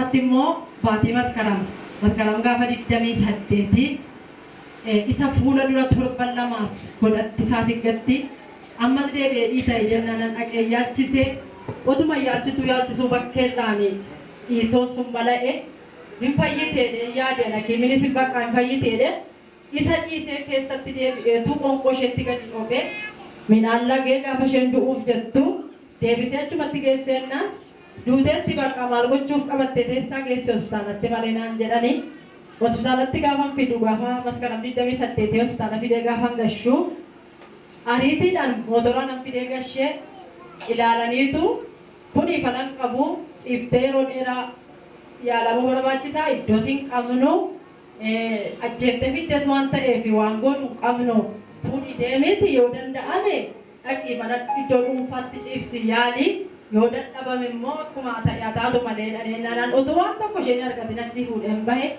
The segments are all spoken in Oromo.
Lammaffaatti immoo baatii Maskaram, Maskaram gaafa 28 isa fuula dura torban lamaaf godhatti saasigatti ammas deebi'ee dhiita'e jennaanan dhaqee yaalchise. Otuma yaalchisuu yaalchisuu bakkeerraan dhiitoon sun bala'e. Hin fayyite jedheen yaade an, hakiiminis hin bakka hin fayyite jedhe. Isa dhiisee keessatti deebi'eetu qoonqoo isheetti gadi cophee midhaan lagee gaafa isheen du'uuf jettu deebisee achumatti geesseennaan duuteetti bakka maal gochuuf qabattee teessaa geessi hospitaalatti malee naan jedhani. Hospitaalatti gaafan fidu, gaafa Maskaram 28 hospitaala fidee gaafan gashu, ariitiidhaan mootoraa nan fidee gashee ilaalaniitu kuni falan qabu, ciiftee yeroo dheeraa yaalamuu barbaachisaa, iddoos hin qabnu, ajjeeftee fiddes waan ta'eef waan goonu hin qabnu, fuudhii deemiiti yoo danda'ame dhaqii mana iddoo dhuunfaatti ciibsi yaali, yoo dadhabame immoo akkuma ta'e haa taatu malee jedhanii. Utuu waan tokko isheen hin argatin achii fuudheen bahe.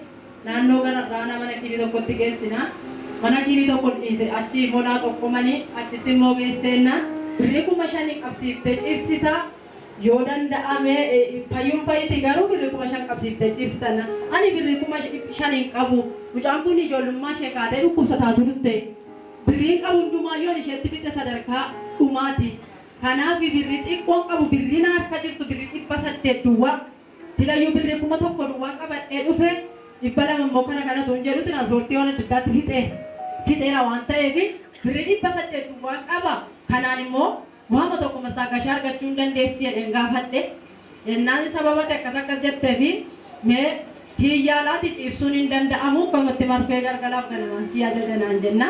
Naannoo gararraanaa mana kiimii tokkotti geessina. Mana kiimii tokko dhiise, achii immoo naa xoqqomanii achitti immoo geesseenna birrii 5,000 qabsiiftee ciibsita, yoo danda'ame fayyuun fayyiti, garuu birrii 5,000 qabsiiftee ciibsita. Ani birrii 5,000 hin qabu. Mucaan kun ijoollummaa ishee kaatee dhukkubsataa turte. Birriin qabu hundumaayyuu ani isheetti fixe sadarkaa dhumaati. Kanaaf birrii xiqqoon qabu, birrii na harka jirtu birrii 800 duwwaa. Silayyuu birrii 1,000 duwwaan qabadhee dhufe, 200 immoo kana kanatu hin jedhu tiraanspoortii waan adda addaatti fixee fixeera waan ta'eef birrii 800 duwwaan qaba. Kanaan immoo waama tokko mastaagashaa argachuu hin dandeessi jedheen gaafadhe. Jennaan sababa ati akkas akkas jettee fi mee siin yaalaati ciibsuun hin danda'amu, akkamatti marfee galgalaaf ganamaan sii ajaja naan jenna.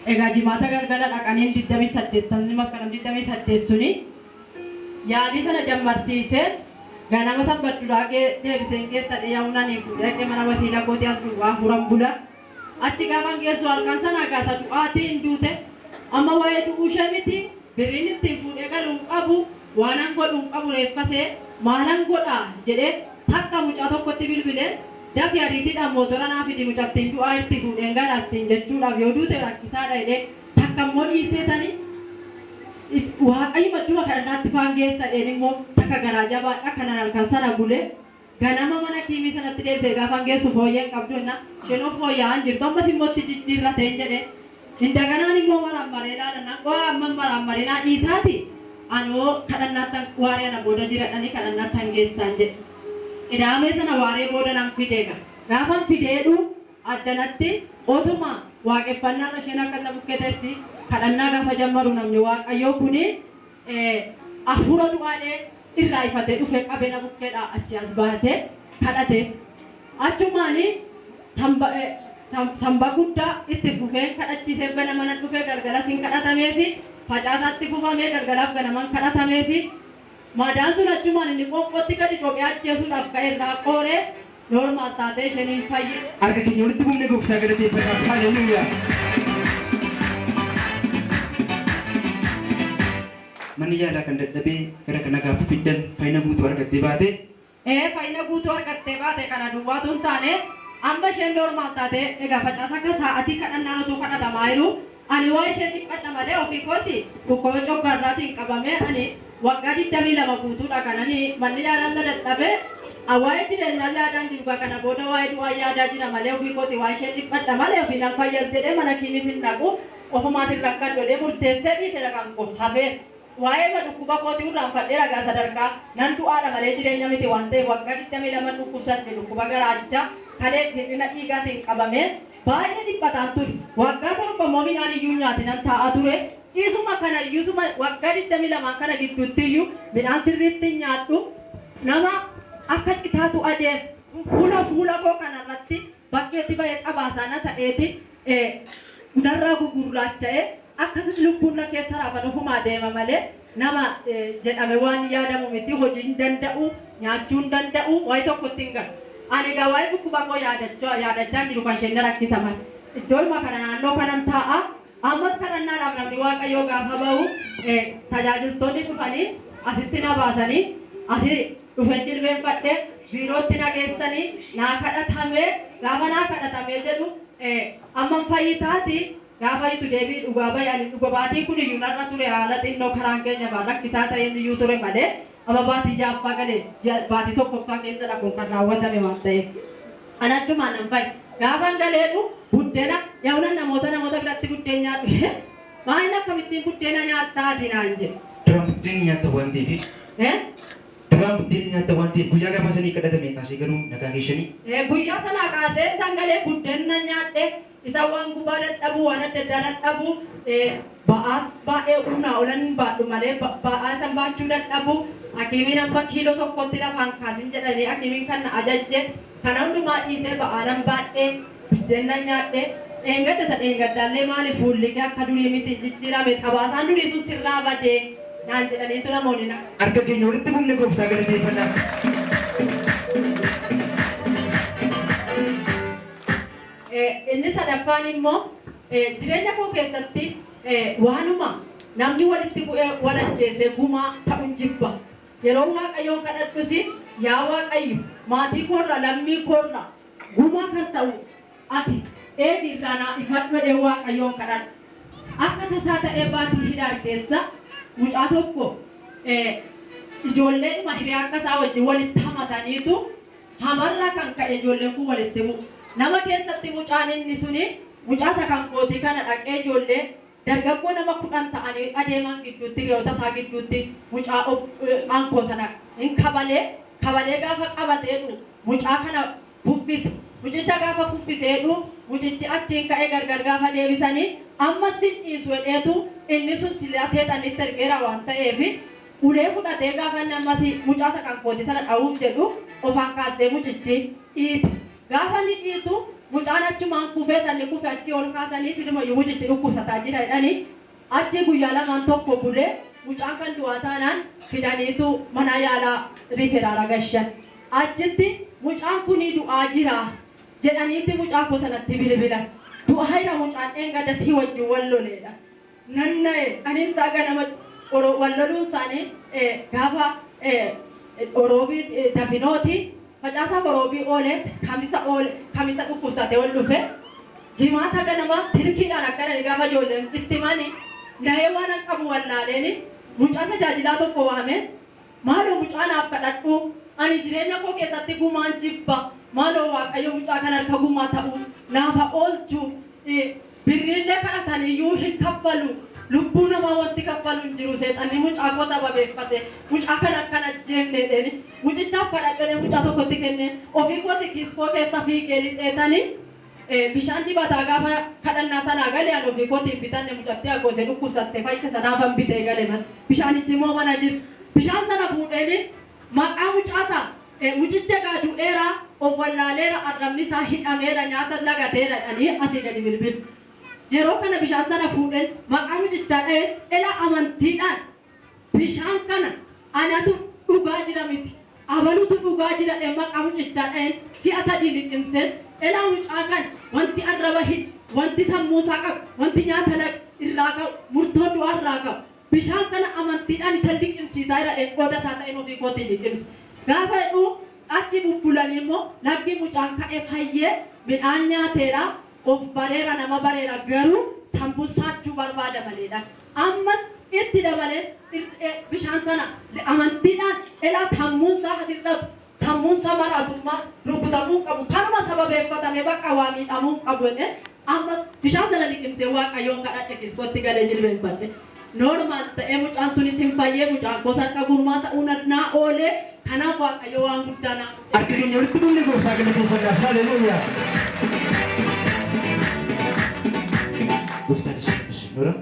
Egaa Jimaata galgala dhaqaniin 28 Maskaram 28 suni yaalii sana jammarsiisee ganama Sanbat duraa deebiseen keessa dhiyaa'uunanii fuudhee dhaqee mana wasiila kootii as duwwaa afuran bula. Achi gaafan geessu halkan sana gaasa du'aatii hin duute. Amma waa'ee du'uu ishee miti, birriin ittiin fuudhee galu hin qabu, waanan godhu hin qabu, reeffasee maalan godha jedhee takka mucaa tokkotti bilbilee, dafi ariitiidhaan mootora naa fidi, mucattiin du'aa irti, fuudheen gala ittiin jechuudhaaf, yoo duute rakkisaadha jedhee takka immoo dhiisee tani Waaqayyo madduma kadhannaatti faan geessa jedheen immoo takka garaa jabaadha kanan halkan sana bule. Ganama mana kiimii sanatti deebisee gaafan geessu fooyyee hin qabdu jennaan, isheen of fooyya'aa hin jirtu, ammas immoo itti jijjiirrateen jedhe. Indaganaan immoo maraammaree ilaalannaan, qo'aa amma maraammarinaa dhiisaati, anoo kadhannaattan waaree ana booda jiradhanii kadhannaattan geessaan jedhe. Qidaamee sana waaree booda nan fide egaa. Gaafan fideedhu addanatti otuma waaqeffannaarra isheen akka na bukkee teessi kadhannaa gaafa jammaru, namni Waaqayyoo kuni hafuura du'aadhee irraa ifatee dhufee qabee na bukkeedhaa achi as baasee kadhate. Achumaani Sanba guddaa itti fufeen kadhachiiseef, ganama nan dhufee galgalas hin kadhatameefi, facaasaatti fufamee galgalaaf ganaman kadhatameefi, madaan sun achumaan inni qoonqootti gadi cophee ajjeesuudhaaf ka'e irraa qooree normal taatee isheen hin fayyite. Harka keenya walitti buufnee gooftaa galateeffannaa. Haleluuyaa. Manni yaalaa kan dadhabee gara kana gaafa fiddan fayyina guutuu argattee baate. Ee, fayyina guutuu argattee baate. Kana duwwaatu hin taane, amma isheen normal taatee egaa facaasa akka sa'atii kadhannaan utuu kadhatamaa jiru, ani waa ishee dhiphadha malee ofii kooti dhukkuba coggaarraatiin qabamee ani waggaa 22 guutuudha kanani manni yaalaan na dadhabe. Waa'ee jireenyaa yaadaan jiru, kana booda waa'ee du'aa yaadaa jira malee, ofii kooti waa ishee dhiphadha malee ofii nan fayyas jedhee mana kiimis hin dhaqu, ofumaatiin rakkadhu jedhee murteessee dhiise kan koo hafee. Waa'ee ma dhukkuba kootii irraanfadhee ragaa sadarkaa nan du'aadha malee jireenya miti waan ta'eef waggaa 22 dhukkubsadhe, dhukkuba garaachaa kaleef hir'ina dhiigaatiin qabamee baay'ee dhiphataan ture. Waggaa 7 immoo midhaan iyyuu hin nyaatinan taa'aa ture. Isuma kana iyyuu isuma waggaa 22 kana gidduutti iyyuu midhaan sirriitti hin nyaadhu. Nama akka citaatu adeema. Fuula fuula koo kanarratti bakkeetti ba'ee xabaasaa na ta'eeti narraa gugurraacha'ee akkasis lubbuun na keessa raafan ofumaa deema malee nama jedhame waan yaadamu miti, hojii hin danda'u, nyaachuu hin danda'u, waa'ee tokkotti hin galu. Ani egaa waa'ee dhukkuba koo yaadachaa yaadachaa jiru kan isheen na rakkisa malee. Iddoodhuma kana naannoo kanan taa'a. Ammas kadhannaadhaaf namni Waaqayyoo gaafa ba'u tajaajiltoonni dhufanii asitti na baasanii, asii dhufeen jilbeenfadhe, biirootti na geessanii naa kadhatamee, gaafa naa kadhatamee jedhu amma fayyitaati, gaafa itu deebii dhugaa bahe. Ani dhuga baatiin kun iyyuu narra ture, haala xinnoo karaan keenya baan rakkisaa ta'een iyyuu ture malee Amma baatii ja'affaa galee baatii tokkoffaa keessadha kun kan raawwatame waan ta'eef. Ani achumaan nan fayye. Gaafan galeedhu buddeena yaa'unan namoota namoota biratti buddeen nyaadhu. Maal akkamittiin buddeena nyaattaa ati naan jedhe. Duraan buddeen nyaatta waan ta'eef. Duraan buddeen nyaatta waan ta'eef guyyaa gaafa sanii kadhatame kaasee garuu nagaa keessanii. Guyyaa sanaa kaasee isaan galee buddeen nan nyaadhe. Isa waan gubaa dadhabuu waan adda addaa dadhabuu ba'aa baay'ee humnaa olan baadhu malee ba'aa isan baachuu dadhabu. Hakiimiin amma kiiloo tokkotti lafaan kaasin jedhanii hakiimiin kan na ajajje kana hundumaa dhiisee ba'aa nan baadhee biddeen nan nyaadhe. Dheengadda isa dheengaddaallee maali fuulli kee akka durii miti jijjiirame xabaasaan durii sun sirraa badee naan jedhaniitu namoonni na. Harka keenya walitti buufne gooftaa galateeffannaa. Inni sadaffaan immoo jireenya koo keessatti waanuma namni walitti bu'ee wal ajjeesee gumaa ta'uun jibba. Yeroo Waaqayyoon kadhadhus yaa Waaqayyo maatii koorraa lammii koorraa gumaa kan ta'u ati eegi irraa naa ifadhu jedhee Waaqayyoon kadhadha. Akka tasaa ta'ee baatii Hidaar keessa mucaa tokko ijoolleedhuma hiriyaa akka isaa wajjin walitti hamataniitu hamarraa kan ka'e ijoolleen kun walitti bu'u. Nama keessatti mucaan inni suni mucaa isa kan kootii kana dhaqee ijoollee dargaggoo nama 10 ta'anii adeeman gidduutti hiriyoota isaa gidduutti mucaa ankoo sana hin kabalee kabalee gaafa qabateedhu mucaa kana kuffise. Mucicha gaafa kuffiseedhu mucichi achiin ka'ee gargar gaafa deebisanii amma sin dhiisu jedheetu inni sun silaa seexannitti ergeera waan ta'eef ulee fudhatee gaafa inni ammas mucaa isa kan kootii sana dha'uuf jedhu ofaan kaasee mucichi dhiite. Gaafa inni dhiitu mucaan achumaan kufee sanni kufe achii ol kaasanii silumayyuu mucichi dhukkubsataa jira jedhanii achii guyyaa lamaan tokko bulee mucaan kan du'aa taanaan fidaniitu mana yaalaa riferaala gashan. Achitti mucaan kunii du'aa jira jedhaniitti mucaa koo sanatti bilbilan. Du'aa jira mucaan dheengadda si wajjin wal loleedha. Nan na'e aninsaa ganama wal loluun isaanii gaafa oroobii dafinooti facaasaa oroobii oole kamisa oole kamisa dhukkubsatee ol dhufe. Jimaata ganama silkiidhaan akkanani gaafa ijoolleen itti himani na'ee waan an qabu wallaaleeni mucaa tajaajilaa tokko waame maaloo mucaa naaf kadhadhu ani jireenya koo keessatti gumaan jibba maaloo Waaqayyo mucaa kan harka gumaa ta'u naaf haa oolchu birriillee kadhataniyyuu hin kaffalu lubbuu namaa wanti kaffalu hin jiru seexanni mucaa koo sababeeffate mucaa kana akkan ajjeefne jedheeni mucichaaf kadhadhee mucaa tokkotti kenne ofii kooti kiiskoo keessa fiigee lixeetanii bishaan dibataa gaafa kadhannaa sanaa galee ani ofii kootiin bitanne mucattii agoosee dhukkubsattee fayyite sanaafan bitee gale bishaanichi immoo mana jiru bishaan sana fuudheeni maqaa mucaasaa mucicha egaa du'eera of wallaaleera arrabni isaa hidhameera nyaata lagateera jedhanii asii gadi bilbilu. Yeroo kana bishaan sana fuudheen maqaa mucichaa dha'ee ela amantiidhaan bishaan kana anatu dhugaa jira miti abalutu dhugaa jira dhee maqaa mucichaa dha'een si'a sadii liqimseen ela mucaa kan wanti arraba hidhe wanti sammuusaa qabu wanti nyaata irraa qabu murtoo du'aa irraa qabu bishaan kana amantiidhaan isa liqimsiisaa jira dhee qooda isaa ta'een ofii kootiin liqimse. Gaafa jedhu achi bubbulanii immoo laggi mucaan ka'ee fayyee midhaan nyaateera of bareera nama bareera garuu sambusaachuu barbaada maleedha. Ammas itti dabalee bishaan sana amantiidhaan elaa sammuunsaa asirratu sammuunsaa maraatummaa rukutamuu qabu kanuma sababeeffatame bakka waa miidhamuu qabu jedhee ammas bishaan sana liqimsee Waaqayyoon kadhadhe kiristooti galee jilbeenfadhe. Normaal ta'ee mucaan sunis hin fayyee mucaan koos harka gurmaa ta'uu naa oolee kanaaf Waaqayyo waan guddaa naa. Harka keenya walitti buufne gooftaa galateeffannaa. Haleluuyaa. Gooftaan isin eebbisu. Nora.